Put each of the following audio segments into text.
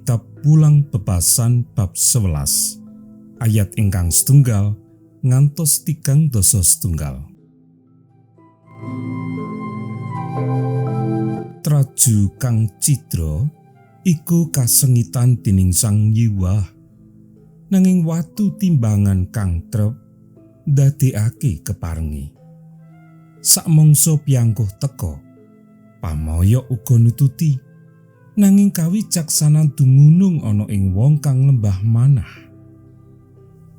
Kitab Pulang Bebasan bab 11 ayat ingkang setunggal ngantos 31. Traju kang cidra iku kasengitan dening Sang Yiwah, nanging watu timbangan kang trep ndadekake keparengi. Sakmangsa piangkuh teka, pamoyo uga nututi, nanging kawicaksanan dumunung ana ing wong kang lembah manah.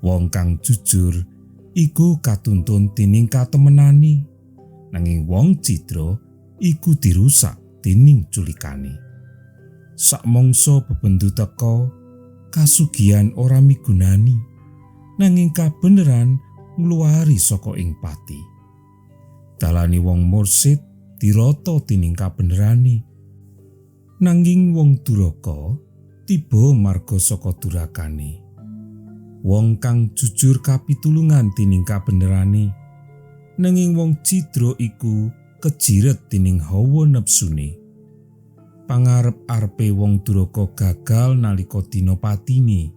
Wong kang jujur iku katuntun dening katemenane, nanging wong cidra iku dirusak dening culikane. Sakmangsa bebendu teka, kasugihan ora migunani, nanging kabeneran ngluwari saka ing pati. Dalane wong mursid dirata dening kabenerane, nanging wong duraka tiba marga saka durakane. Wong kang jujur kapitulungan dening kabenerane, nanging wong cidra iku kejiret dening hawa nepsune. Pangarep-arepe wong duraka gagal nalika dina patine,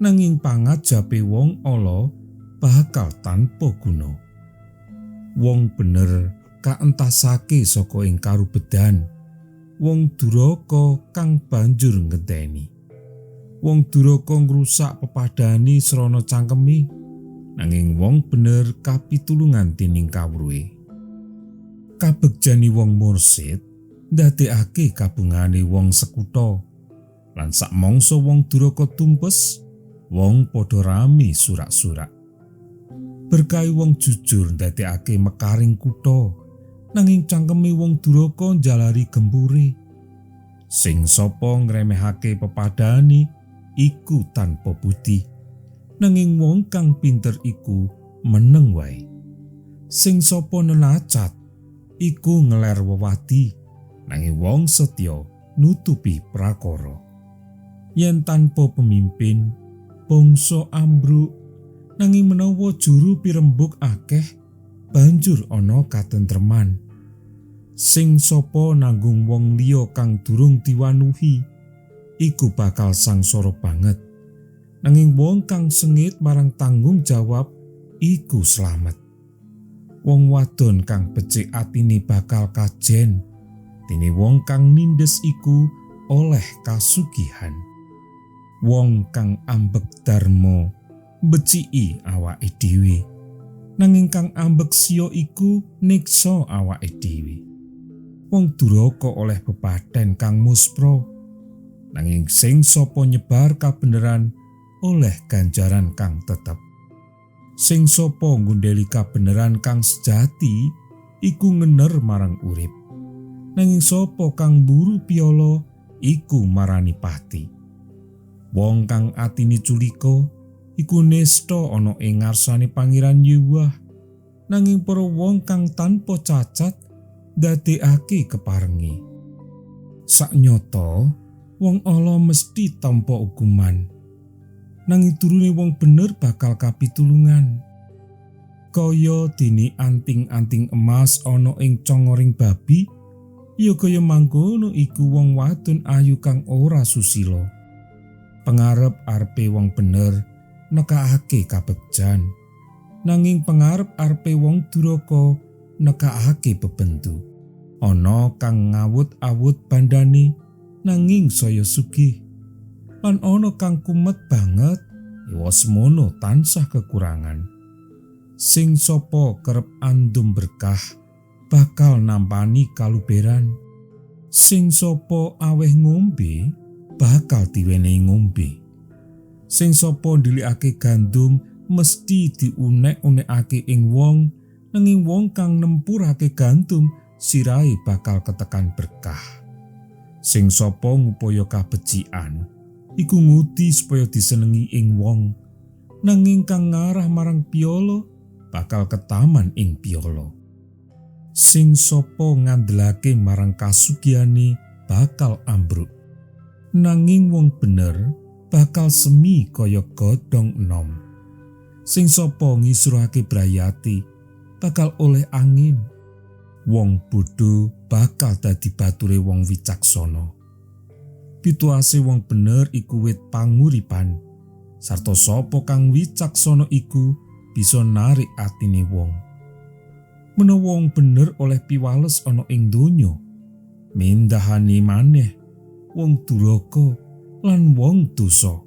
nanging pangajape wong ala bakal tanpa guna. Wong bener kaentasake saka ing karubedan, wong duraka kang banjur ngenteni. Wong duraka ngrusak pepadane srana cangkeme, nanging wong bener kapitulungan dening kawruhe. Kabegjani wong mursid ndadekake kabungane wong sekutha, lan sakmangsa wong duraka tumpes, wong padha rame surak-surak. Berkahi wong jujur ndadekake mekaring kutha, nanging cangkeme wong duraka njalari gempure. Sing sapa ngremehake pepadane iku tanpa budi, nanging wong kang pinter iku meneng wae. Sing sapa nenacat iku ngeler wewadi, nanging wong setya nutupi prakara. Yen tanpa pemimpin, bangsa ambruk, nanging menawa juru pirembug akeh, banjur ana katentreman. Sing sapa nanggung wong liya kang durung diwanuhi, iku bakal sangsara banget. Nanging wong kang sengit marang tanggung jawab iku slamet. Wong wadon kang becik atine bakal kajen, dene wong kang nindes iku oleh kasugihan. Wong kang ambek dharma beciki awake dhewe, nanging kang ambek siya iku niksa awake dhewe. Wong duraka oleh bebaden kang muspra, nanging sing sapa nyebar kabeneran oleh ganjaran kang tetep. Sing sapa nggundheli kabeneran kang sejati iku ngener marang urip, nanging sapa kang mburu piala iku marani pati. Wong kang atine culika iku nista ana ing ngarsane Pangeran Yehuwah, nanging para wong kang tanpa cacat ndadekake keparengi. Saknyata wong ala mesti tampa hukuman, nanging turune wong bener bakal kapitulungan. Kaya dene anting-anting emas ana ing congoring babi, ya kaya mangkono iku wong wadon ayu kang ora susila. Pangarep-arepe wong bener nekakake kabegjan, nanging pangarep-arepe wong duraka nekakake bebendu. Ana kang ngawut-awut bandane nanging saya sugih, lan ana kang kumet banget ewa semono tansah kekurangan. Sing sapa kerep andum berkah bakal nampani kaluberan. Sing sapa aweh ngombe bakal diwenehi ngombe. Sing sapa ndilikake gandum mesti diunek-unekake ing wong, nanging wong kang nempurake gandum sirahe bakal ketekan berkah. Sing sapa ngupaya kabecikan iku ngudi supaya disenengi ing wong, nanging kang ngarah marang piala bakal ketaman ing piala. Sing sapa ngandelake marang kasugihane bakal ambruk, nanging wong bener bakal semi kaya godhong enom. Sing sapa ngisruhake brayati bakal oleh angin. Wong bodho bakal dadi bature wong wicaksana. Pituase wong bener iku wit panguripan, sarta sapa kang wicaksana iku bisa narik atine wong. Menawa wong bener oleh piwales ana ing donya, mindahane maneh wong duraka lan wong dosa.